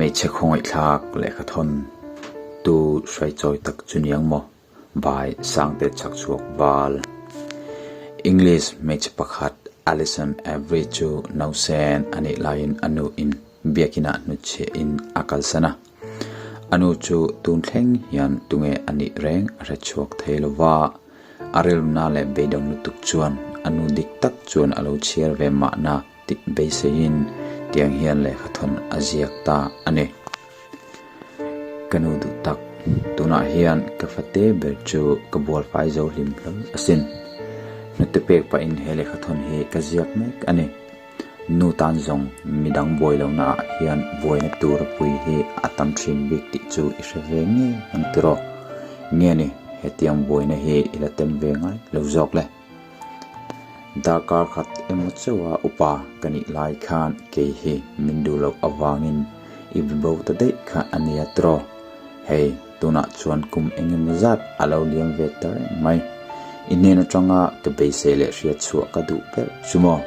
Hmeichhe khawngaihthlak lehkhathawn tu hruaichawi tak chu niang maw? By Sangte Chhakchhuak Val. English hmeichhe pakhat Alison Avery chu nausen a nih laiin a nu in biakinah hnutchhiah in a kalsan a. A nu chu tun thleng hian tunge a nih reng a hre chhuak thei lo va, a rilruna leh beidawng lutuk chuan a nu dik tak chuan a lo chhiar ve mahna tih beiseiin tiang hian lehkhathawn a ziak ta a ni. Ka nu duh tak, tunah hian ka fate ber chu ka bualfai zo hlim hlawl asin. Hnute pek pahin he lehkhathawn hi ka ziak mek a ni. Nu tan zawng midang buai lohna ah hian buaina tur a pui hi a tam thin bik tih chu i hre ve ngei ang tiraw? Nge ni, hetiang buaina hi i la tem ve ngai lo zawk le? Darkar khat emaw chauha upa ka nih lai khan kei hi min duh loh avangin i bibo ta daih kha a nia tiraw? Hei, tunah chuan kum eng emaw zat a lo liam ve ta reng mai. I hnen atanga ka beisei leh hriat chhuah ka duh ber chu maw?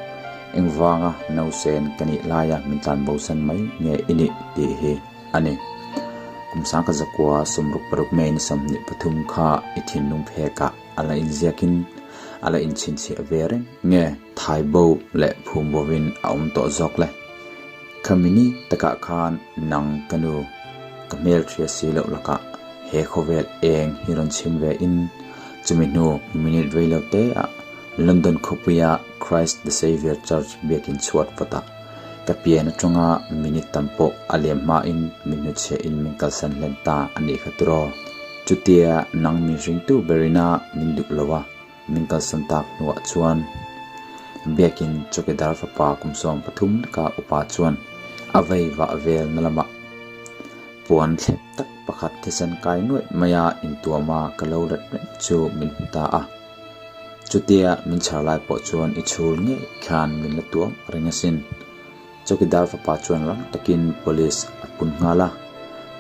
Engvanga nausen ka nih laia min tlan bosan mai nge i nih tih hi a ni. Kum sangka zakua 66 May ni 23 kha i thinlung phekah a la inziakin a la inchhinchhiah ve reng nge thai bo leh phum bovin a awm tawh zawk le? Khami ni takah khan nang ka nu ka hmelhria si loh lakah he khawvel eng hi rawn chhim ve in chumi hnu minute rei lo te ah London khawpuia Christ the Saviour Church biakin chhuat vawtah ka pian atanga minute tam pawh a liam hmain min hnuchhiah in min kalsan hlen ta a nih kha tiraw? Chutia nang min hringtu berina min duh lo a, min kalsan tak hnuah chuan biakin chawkidar fapa kum 13 leka upa chuan a vei vah vel na lamah puan thlep tak pakhat thisen kai nuaih maia intuama ka lo let reng chu min hmu ta a. Chutia min chhar lai pawh chuan i chhul ngei khan min la tuam reng asin. Chawkidar fapa chuan rang takin police a pun nghal a.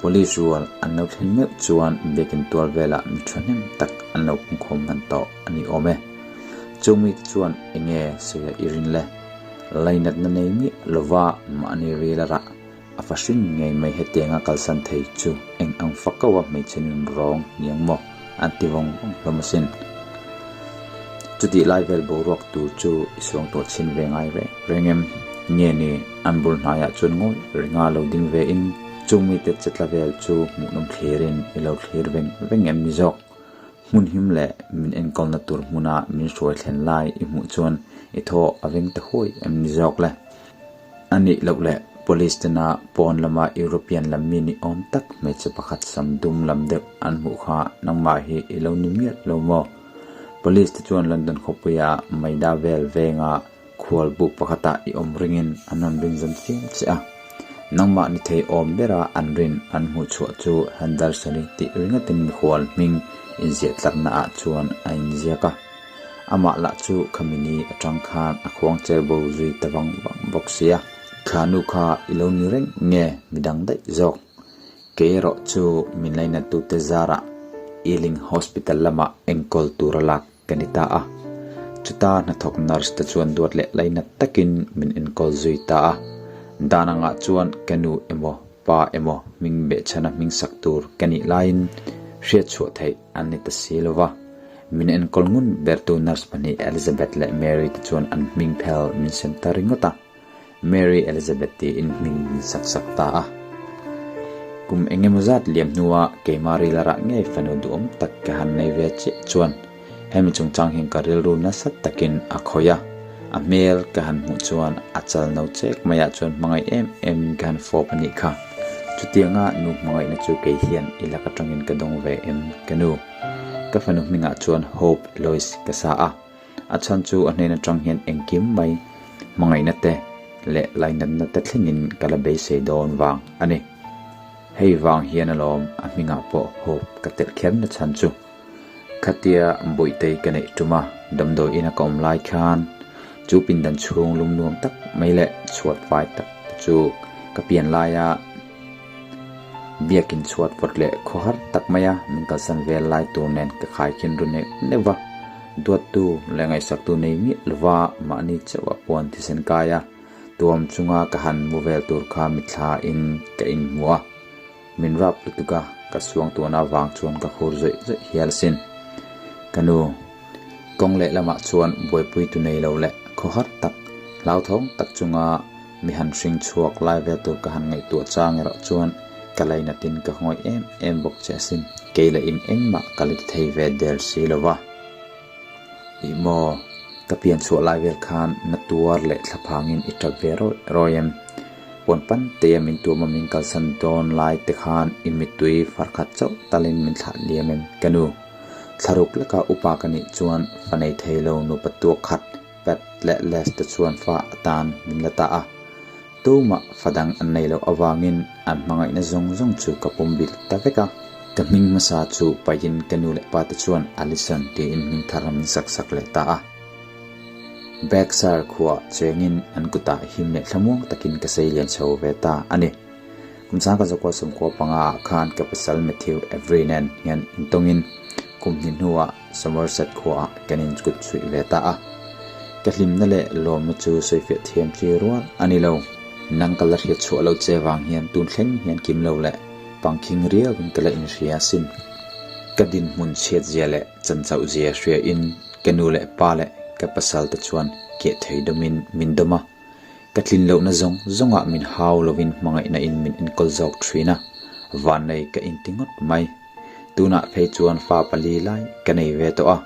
Police rual an lo thlen meuh chuan biakin tual velah mi thahnem tak an lo pungkhawm hman tawh a ni awm e. Chung mite chuan enge sawi a i rin le? Lainatna nei miah lova mahni ril a rah a fa hrin ngei mai hetianga kalsan thei chu eng ang fakaua hmeichhe nun rawng niang maw an ti vawng vawng hlawm asin. Chutih lai vel boruak tur chu i suang tawh chhin ve ngai reng reng em? Nge ni, an bul hnaiah chuan ngawi ringa lo ding ve in chung mite che tla vel chu hmuhnawm thlirin i lo thlir veng veng em ni zawk? Hmun him leh min enkawlna tur hmuna min hruai thlen lai i hmuh chuan i thaw a veng ta huai em ni zawk le? A nih loh leh Police tena pawn lama European lam mi ni awm tak hmeichhe pakhat sam dum lam deuh an hmuh kha nangmah hi i lo ni mial lo maw? Police te chuan London khawpuia Maida vel venga khual buk pakhatah i awm ringin an rawn rin zan chiam che a. Nangmah ni thei awm bera an rin an hmuh chhuah chu Henderson-i tih ringatin mikhual hming inziah tlatna ah chuan a inziak a. Amah lah chu khami ni atang khan a khuang cher bo zui ta vang vang bawk sia. Thla nu kha i lo ni reng nge midang daih zawk. Kei erawh chu min lainatute zarah Ealing Hospital lamah enkawl tura lak ka ni ta a. Chuta hnathawk nurse te chuan duat leh lainat takin min enkawl zui ta a. Dan angah chuan ka nu emaw pa emaw hming behchhana hming sak tur ka nih laiin hriatchhuah theih an ni ta si lo va. Min enkawl ngun bertu nurse pahnih Elizabeth leh Mary te chuan an hming phel min sem ta ringawt a. Mary Elizabeth tiin hming min sak sak ta a. Kum eng emaw zat liam hnua keimah ril a rah ngei fanu duhawm tak ka han nei ve chiah chuan hemi chungchang hian ka rilru nasa takin a khawih a. A hmel ka han hmuh chuan a chal no chek maiah chuan hmangaih em emin ka han fawp a nih kha. Chutianga nu hmangaihna chu kei hian i lak atangin ka dawng ve em ka nu? Ka fanu hmingah chuan Hope Eloise ka sa a. A chhan chu a hnen atang hian engkim mai hmangaihna te leh lainatna te thlengin ka la beisei dawn vang a ni. Hei vang hian alawm a hmingah pawh Hope ka telh kher na chhan chu. Khatia Bawihtei ka neih tum a, damdawi ina ka awm lai khan chu pindan chhung lum nuam tak mai leh chhuat fai tak te chu ka pian laia Biakin chhuat vawt leh khawhar tak maia min kalsan vel lai tur nen ka khaikhin ru neuh neuh va, duattu leh ngaihsaktu nei miah lova mahni chauh a puan thisen kai a. Tuam chunga ka han mu vel tur kha mitthla in ka inhmu a, min rap lutuk a, ka suang tuahna avang chuan ka khur zawih zawih hial asin. Ka nu, kawng leh lamah chuan buaipui tu nei lo leh khawhar tak, hlauthawng tak chunga mi han hring chhuak lai vel tur ka han ngaihtuah chang erawh chuan ka lainatin ka ngawih em em bawk che asin. Kei leh in engmah ka la ti thei ve der si lo va. Ih maw, ka pian chhuah lai vel khan na tuar leh thla phangin i tap ve rawi rawi em? Puan pan teia min tuam a min kalsan dawn lai te khan i mittui far khat chauh talin min thlah liam em ka nu? Thlaruk leka upa ka nih chuan fa nei thei lo nupa tuak khat Pat leh Les te chuan fa atan min la ta a. Tumah fa dang an nei loh avangin an hmangaihna zawng zawng chu ka pawm bil ta vek a. Ka hming hmasa chu pahin ka nu leh pa te chuan Allison tiin hming thar min sak sak leh ta a. Berkshire khuaah chengin an kutah him leh thlamuang takin ka sei lian chho ve ta a ni. Kum sangka zakua sawmkua panga ah khan ka pasal Matthew Avery nen hian intawngin kum hnih hnuah Somerset khuaah kan inkut chhuih ve ta a. Ka hlimna leh lawmna chu sawifiah thiam chi rual a ni lo. Nang ka la hriat chhuah lo che vang hian tun thleng hian kim lo leh pangkhing riauin ka la inhria asin. Ka dinhmun chhiat zia leh chanchauh zia hriain ka nu leh pa leh ka pasal te chuan keh thei dawmin min dawm a. Ka tlin lohna zawng zawngah min hau lovin hmangaihna in min enkawl zawk thin a, vannei ka inti ngawt mai. Tunah phei chuan fa pali lai ka nei ve tawh a,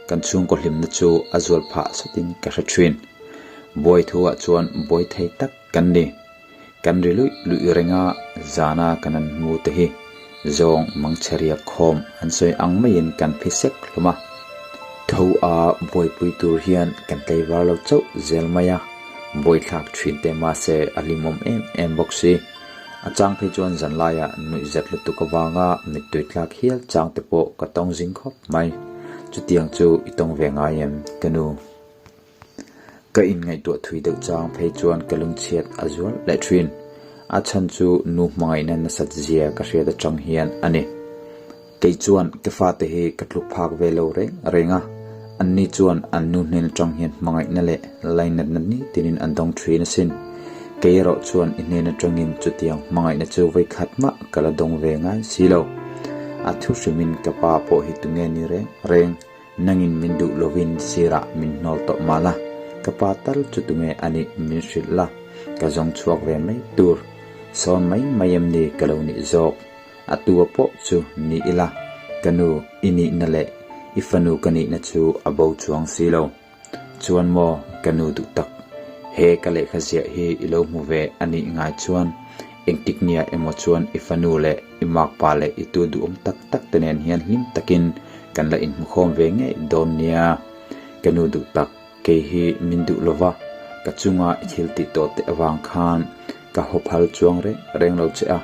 kan chhungkaw hlimna chu a zual phah satin ka hre thin. Buai thuah chuan buai thei tak kan ni. Kan ri luih luih reng a, zana kan an hmu te hi zawng mangchhe riak khawm an sawi ang maiin kan phi sek hlawm a. Tho a buaipui tur hian kan tleivar lo chauh zel mai a, buaithlak thin teh mahse a hlimawm em em bawk si. A chang phei chuan zanlaiah nuihzat lutuk avanga mittui tlak hial chang te pawh ka tawng zing khawp mai. Chutiang chu i tawng ve ngai em ka nu? Ka inngaihtuah thui deuh chang phei chuan ka lungchhiat a zual leh thin. A chhan chu nu hmangaihna nasat zia ka hriat atang hian a ni. Kei chuan ka fate hi ka tluk phak ve lo reng reng a, anni chuan an nu hnen atang hian hmangaihna leh lainatna nitinin an dawng thin asin. Kei erawh chuan i hnen atangin chutiang hmangaihna chu vawikhat mah ka la dawng ve ngai si lo. A thu hrimin ka pa pawh hi tunge ni reng reng? Nangin min duh lovin sirah min hnawl tawh mah la, ka pa tal chu tunge a nih min hrilh la, ka zawng chhuak ve mai tur. Sawn mai mai em ni ka lo nih zawk? A tua pawh chu ni ila, ka nu i nihna leh i fanu ka nihna chu a bo chuang si lo. Chuan maw ka nu duh tak, he ka lehkha ziah hi i lo hmu ve a nih ngai chuan engtik nia emaw chuan i fanu leh i makpa leh i tu duhawm tak tak te nen hian hlim takin kan la inhmukhawm ve ngei dawn nia. Ka nu duh tak, kei hi min duh lova, ka chunga i thil tih tawh te avang khan Ka haw phal chuang reng reng lo che a,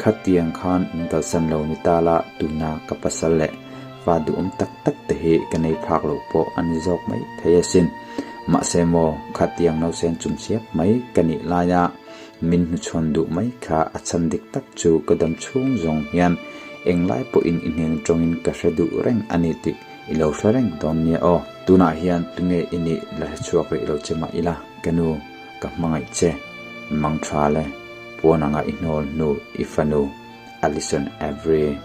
khatiang khan min kalsan lo ni ta la tuna ka pasal leh fa duhawm tak tak te hi ka nei phak lo pawh a ni zawk mai thei asin. Mahse maw, khatiang nausen chumchiap mai ka nih laia min hnuchhawn duh mai kha a chhan dik tak chu ka dam chhung zawng hian englai pawhin i hnen tawngin ka hre duh reng a ni tih i lo hre reng dawn nia aw. Tunah hian tunge i nih la hre chhuak rih lo che mah ila ka nu. Ka hmangaih che, mang tha le, puan anga i hnawl hnu i fanu, Allison Avery.